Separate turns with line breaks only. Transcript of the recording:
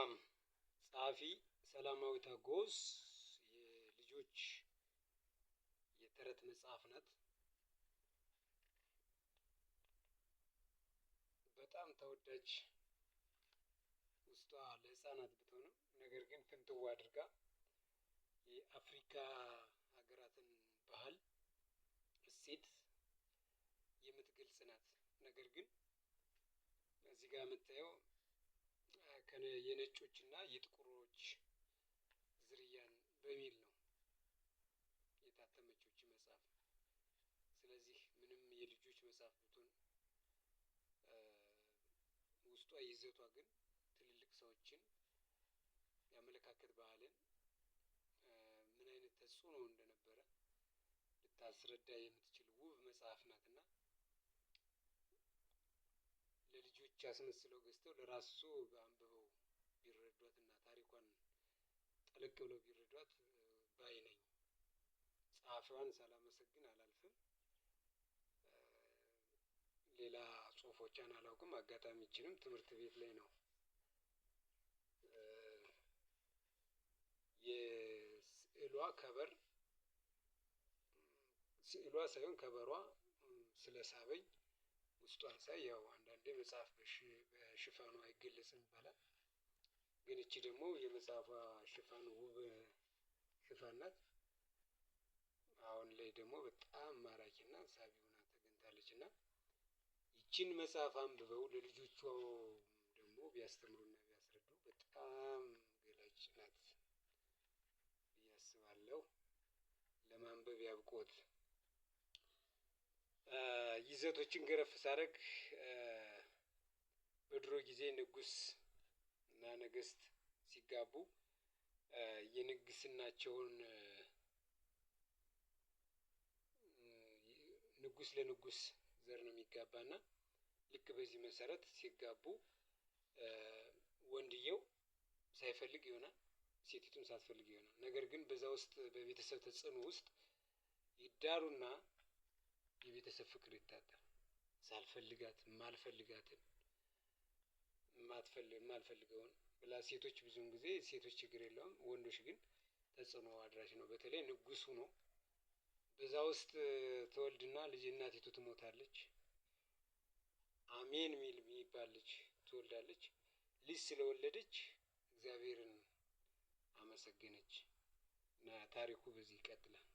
ልጓም፣ ጸሐፊ ሰላማዊት ሀጎስ፣ የልጆች የተረት መጽሐፍ ናት። በጣም ተወዳጅ፣ ውስጧ ለህፃናት ብትሆንም ነገር ግን ፍንትው አድርጋ የአፍሪካ ሀገራትን ባህል እሴት የምትገልጽ ናት። ነገር ግን እዚህ ጋር የምታየው የነጮችና የጥቁሮች ዝርያን በሚል ነው የታተመችው ይቺ መጽሐፍ። ስለዚህ ምንም የልጆች መጽሐፍ ብትሆን ውስጧ ይዘቷ ግን ትልልቅ ሰዎችን የአመለካከት ባህልን ምን አይነት ተጽዕኖ እንደነበረ ልታስረዳ የምትችል ውብ መጽሐፍ ናትና ለልጆች አስመስለው ገዝተው ለራሱ አንብበው ቢረዷትና ታሪኳን ጠለቅ ብለው ቢረዷት ባይ ነኝ። ጸሐፊዋን ሳላመሰግን አላልፍም። ሌላ ጽሁፎቿን አላውቅም። አጋጣሚ ይችንም ትምህርት ቤት ላይ ነው የስዕሏ ከበር፣ ስዕሏ ሳይሆን ከበሯ ስለሳበኝ ውስጧን ሳይ፣ ያው አንዳንዴ መጽሐፍ በሽፋኑ አይገለጽም ይባላል። ግን እቺ ደግሞ የመጽሐፏ ሽፋን ውብ ሽፋን ናት። አሁን ላይ ደግሞ በጣም ማራኪና ሳቢ ሆና ተገኝታለች። እና ይቺን መጽሐፍ አንብበው ለልጆቿ ደግሞ ቢያስተምሩና ቢያስረዱ በጣም ገላጭ ናት ብዬ አስባለሁ። ለማንበብ ያብቆት። ይዘቶችን ገረፍ ሳደርግ፣ በድሮ ጊዜ ንጉስ እና ነገስት ሲጋቡ የንግስናቸውን ንጉስ ለንጉስ ዘር ነው የሚጋባና ልክ በዚህ መሰረት ሲጋቡ ወንድየው ሳይፈልግ ይሆናል፣ ሴቲቱም ሳትፈልግ ይሆናል። ነገር ግን በዛ ውስጥ በቤተሰብ ተጽዕኖ ውስጥ ይዳሩና የቤተሰብ ፍቅር ይታጣል። ሳልፈልጋት የማልፈልጋትን የማልፈልገውን ብላ ሴቶች፣ ብዙውን ጊዜ ሴቶች ችግር የለውም፣ ወንዶች ግን ተጽዕኖ አድራሽ ነው። በተለይ ንጉስ ሆኖ በዛ ውስጥ ትወልድና ልጅ እናቲቱ ትሞታለች። አሜን ሚል የሚባል ልጅ ትወልዳለች። ልጅ ስለወለደች እግዚአብሔርን አመሰገነች እና ታሪኩ በዚህ ይቀጥላል።